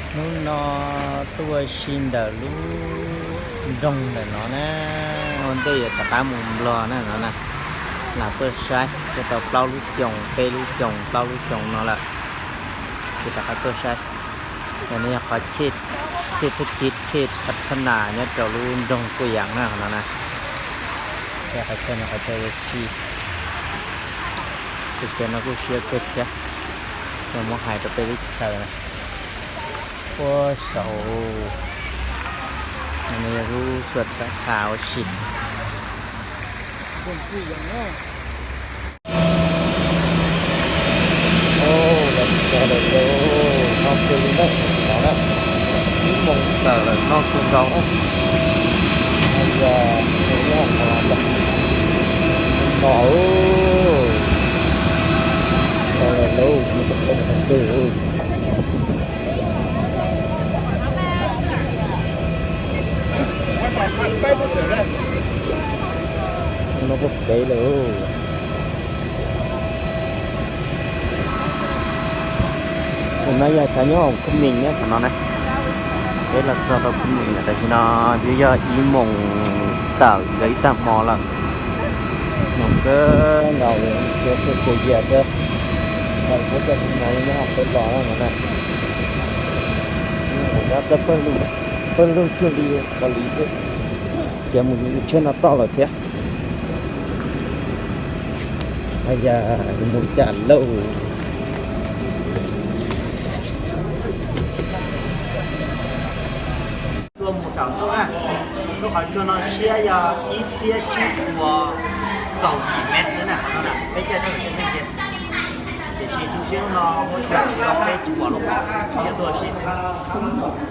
Hnub no tuaj si ntawm lub nroog ntawm no na, ua ntej yuav rov qab mus Nplog na no na. Lam tuaj saib, tuaj tau plaub lub xyoos, peb lub xyoos, plaub lub xyoos no lawm, ces rov qab tuaj saib. Qhov no yog qhov chej, chej thaj civ, chej phav thab nas nyob rau lub nroog Kuj Yam na no na. Qhov chaw no qhov chaw yuav si, tus chaw no kuj siab kawg thiab. Yog muab hais rau peb lub chaw na, puag saud no yog lub xua txhab qha ua si. Los txog lawm lauj, noj kawg li na, no na, ib moos tawm lawm, noj kawg nkaus na. Yog no, txog lawm lauj, mus tom qab mus qhov twg. No puag pem lawm. Tus no yog cov nyob hauv Khub Mis nyob qhov no na. Peb los txog rau Khub Mis lawm, tam sim no twb yog ib moos tawm ntawm ib tag hmo lawm. Moos kawg nkaus li, tsuas tsuas yias thiab. Lawv tsuas tsuas tus hmo li nyob hauv peb los no na. Tab pawg lug cuag li Kaus Lim xwb, ces mus tsheb no toj lawm thiab. Yog mus cas lauj. Tuaj mus saum ntuj na, lub qhov tsua no siab yog ib txhiab tsib puas kaum yim mev xwb na, no na, peb caij tau lawm tej neeg tias, tiam sis tu siab no muab tsuas tsis tau peb tsis pom lub qhov tsua, tuaj ua si xwb.